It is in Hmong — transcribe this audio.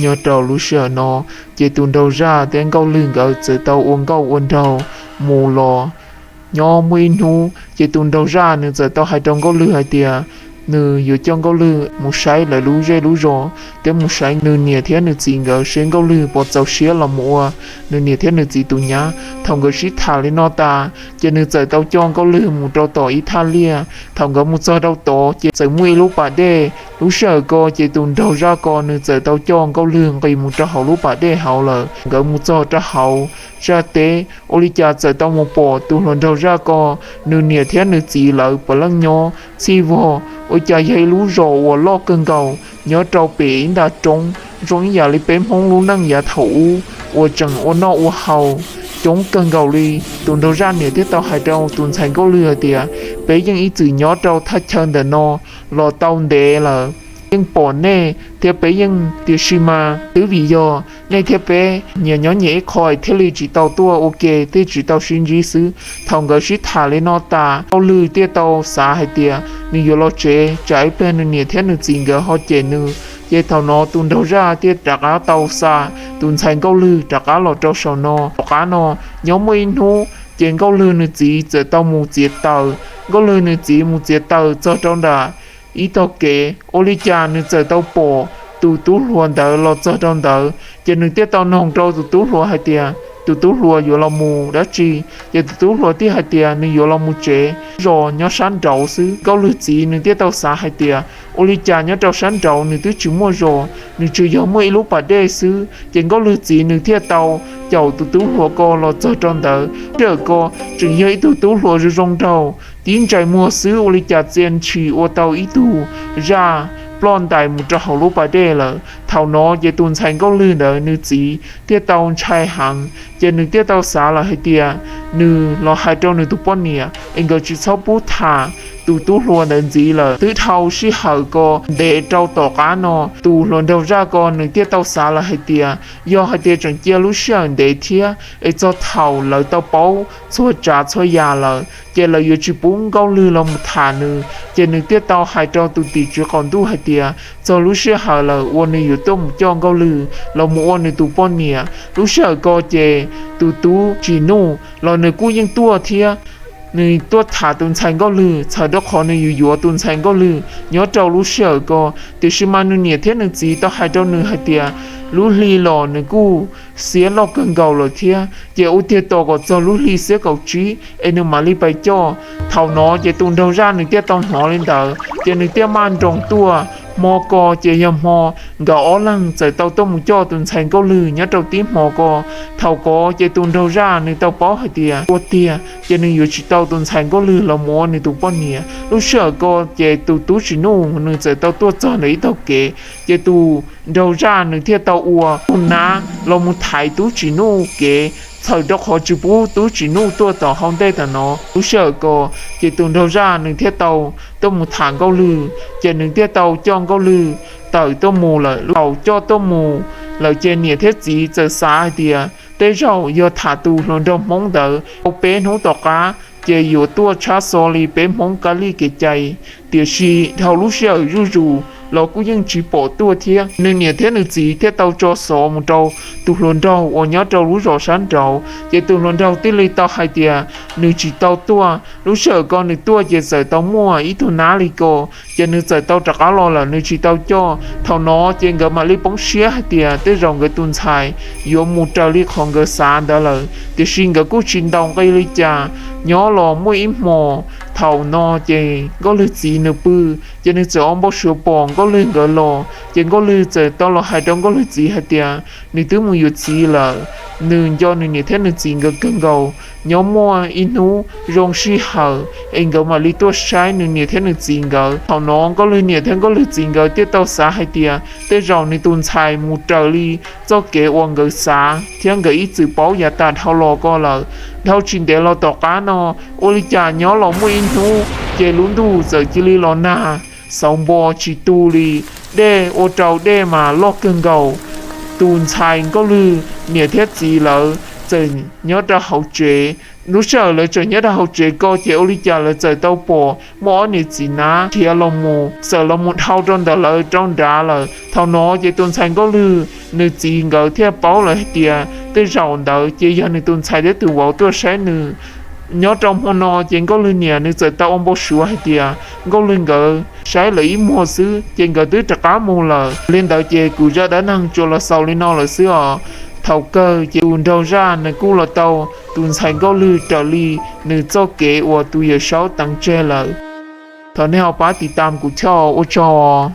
Nyob rau lub sij hawm no, ces tus nraug zaj thiab Nkauj Lwg nkawd txawm tau ua nkauj ua nraug mus los. Nyob muaj ib hnub ces tus nraug zaj nws txawm tau hais rau Nkauj Lwg hais tias nws yuav coj Nkauj Lwg mus saib lawv lub zej lub zos thiab mus saib nws niam thiab nws txiv nkawd seb Nkauj Lwg puas txaus siab los mus ua nws niam thiab nws txiv tus nyab. Thaum nkawd sib tham li no tas, ces nws txawm tau coj Nkauj Lwg mus rau tom ib thaj liaj. Thaum nkawd mus txog rau tod ces txawm muaj ib lub pas dej. Lub sij hawm ko ces tus nraug zaj ko nws txawm tau coj Nkauj Lwg nqis mus rau hauv lub pas dej hauv lawm. Nkawd mus txog rau hauv zaj teb, ua li cas txawm tau mus pom tus hluas nraug zaj ko, nws niam thiab nws txiv lawv puav leej nyob txhij vog. Ua cas yog ib lub zos uas loj kawg nkaus nyob rau pem ib nta roob, zoo ib yam li peb Hmoob lub neej yav thaum ub uas tseem ua noj ua haus coob kawg nkaus li. Tus nraug zaj niam thiaj tau hais rau tus ntxhais Nkauj Lwg hais tias, peb yeej ib txwm nyob rau thaj chaw ntawm no los tau ntev lawm, yeej pom nej thiab peb yeej, tiam sis mas twb vim yog nej thiab peb nyias nyob nyias ib qho thiaj li tsis tau tuaj ua ke thiaj tsis tau sib ntsib xwb. Thaum nkawd sib tham li no tas, Nkauj Lwg thiaj tau xav hais tias nws yuav los tsev, tsam ib pliag nws niam thiab nws txiv nkawd ho cem nws. Ces thaum no tus nraug zaj thiaj rov qab tau xa tus ntxhais Nkauj Lwg rov qab los rau saum no. Tom qab no, nyob muaj ib hnub ces Nkauj Lwg nws txiv txawm tau mus txiav taws. Nkauj Lwg nws txiv mus txiav taws txog rau nram ib tog kev, ua li cas nws txawm tau pom tus tub hluas ntawd los txog rau ntawd. Ces nws thiaj tau noog rau tus tub hluas hais tias tus tub hluas yuav los mus dab tsi. Ces tus tub hluas thiaj hais tias nws yuav los mus tsev, zos nyob sab nraud xwb. Nkauj Lwg txiv nws thiaj tau xav hais tias ua li cas nyob rau sab nraud nws twb tsis muaj zos, nws tsuas yog muaj ib lub pas dej xwb. Ces Nkauj Lwg txiv nws thiaj tau caum tus tub hluas ko los txog rau ntawd. Sij hawm ko tseem yog ib tug tub hluas zoo zoo nraug, tib ntsais muag xwb ua li cas txia ntshis ua tau ib tug zaj ploj ntais mus rau hauv lub pas dej lawm. Thaum no ces tus ntxhais Nkauj Lwg ntawd nws txiv thiaj tau ntshai heev, ces nws thiaj tau xav lawm hais tias nws los hais rau nws tus poj niam es nkawd tsis txhob pub tham tus tub hluas ntawd ntxiv lawm. Twb dhau sij hawm ko ntev rau tom qab no, tus hluas nraug zaj ko nws thiaj tau xav lawm hais tias yog hais tias tseem cia lub sij hawm ntev thiab es txog thaum lawv tau paub txhua tsav txhua yam lawm, ces lawv yuav tsis pub Nkauj Lwg los mus tham nws. Ces nws thiaj tau hais rau tus tim tswv qaum ntuj hais tias txog lub sij hawm lawm uas nws yuav tuaj mus coj Nkauj Lwg los mus ua nws tus poj niam. Lub sij hawm ko ces tus tub Tsim Nuj los nws kuj yeej tuaj thiab. Nws tuaj tham tus ntxhais Nkauj Lwg txhawm rau qhov nws yuav yuav tus ntxhais Nkauj Lwg nyob rau lub sij hawm ko. Tiam sis mas nws niam thiab nws txiv tau hais rau nws hais tias lub hli los nws kuj xiab loj kawg nkaus lawm thiab, ces ua tiag tos kom txog lub hli xiab kaum tsib es nws mam li pais coj. Thaum no ces tus nraug zaj nws thiaj tau hnov li ntawd, ces nws thiaj maj nroos tuaj. Hmo ko ces yog hmo nkawd ob leeg txawm tau tuaj mus coj tus ntxhais Nkauj Lwg nyob rau tib hmo ko. Thaum ko ces tus nraug zaj nws tau paub hais tias ua tiag ces nws yuav tsis tau tus ntxhais Nkauj Lwg los mus ua nws tus poj niam. Lub sij hawm ko ces tus tub Tsim Nuj nws txawm tau tuaj txog ntawm ib tog kev, ces tus nraug zaj nws thiaj tau ua tus nab los mus thaiv tub Tsim Nuj kev, txhawm rau qhov tsis pub tub Tsim Nuj tuaj tom hauv ntej tam no. Lub sij hawm ko ces tus nraug zaj nws thiaj tau tuaj mus tham Nkauj Lwg, ces nws thiaj tau coj Nkauj Lwg tawm tuaj mus lawm. Thaum coj tuaj mus lawm ces niam thiab txiv txawm xav hais tias tej zaum yog tham tus hluas nraug Hmoob ntawd tau peb hnub tom qab ces yuav tuaj tshab xo li peb Hmoob kab li kev cai. Tiam sis dhau lub sij hawm zuj zus los kuj yeej tsis pom tuaj thiab. Nws niam thiab nws txiv thiaj tau tso xov mus rau tus hluas nraug uas nyob rau lub zos sab nraud, ces tus hluas nraug thiaj li tau hais tias nws tsis tau tuaj. Lub sij hawm ko nws tuaj ces txawm tau muaj ib tug nab li ko, ces nws txawm tau rov qab los lawm, nws tsis tau coj. Thaum no ces nkawd mam li poob siab hais tias tej zaum nkawd tus ntxhais yuav mus raws li qhov nkawd xav ntawd lawm, tiam sis nkawd kuj tsis ntaus nqi li cas. Nyob los muaj ib hmos, thaum no ces Nkauj Lwg txiv nws pw, ces nws txawm ua npau suav pom Nkauj Lwg nkawd los, ces Nkauj Lwg txawm tau los hais rau Nkauj Lwg txiv hais tias nws twb mus yuav txiv lawm, nws nco nws niam thiab nws txiv nkawd kawg nkaus. Nyob muaj ib hnub zoo sij hawm es nkawd mam li tuaj saib nws niam thiab nws txiv nkawd. Thaum no Nkauj Lwg niam thiab Nkauj Lwg txiv nkawd thiaj tau xav hais tias tej zaum nws tus ntxhais mus raws li txoj kev uas nkawd xav thiab nkawd ib txwm paub yav tas dhau los ko lawm. Dhau tsis ntev los tom qab no, ua li cas nyob los muaj ib hnub ces lub ntuj txawm cia li los nag, xauv npo tsis tu li, dej ua rau dej mas loj kawg nkaus. Tus ntxhais Nkauj Lwg niam thiab txiv lawv txawm nyob rau hauv tsev. Lub sij hawm lawv tseem nyob rau hauv tsev ko ces ua li cas lawv txawm tau pom muaj ob niam txiv nab khiav los mus, txawm los mus dhau rau ntawm lawv rau nrad lawm. Thaum no ces tus ntxhais Nkauj Lwg Nws txiv nkawd thiaj paub lawm hais tias tej zaum ntawd ces yog nws tus ntxhais thiab tus vauv tuaj saib nws. Nyob rau hmo no ces Nkauj Lwg niam nws txawm tau ua npau suav hais tias Nkauj Lwg nkawd saib lawv ib muag xwb ces nkawd twb rov qab mus lawm. Li ntawd ces kuv zaj dab neeg tsuas los xaus li no lawm xwb os. Thaum kawg ces tus nraug zaj nws kuj los tau tus ntxhais Nkauj Lwg raws li nws txoj kev uas tus yawm saub teev tseg lawm. Thov nej ho pab tiv tam kuv thiab, ua tsaug.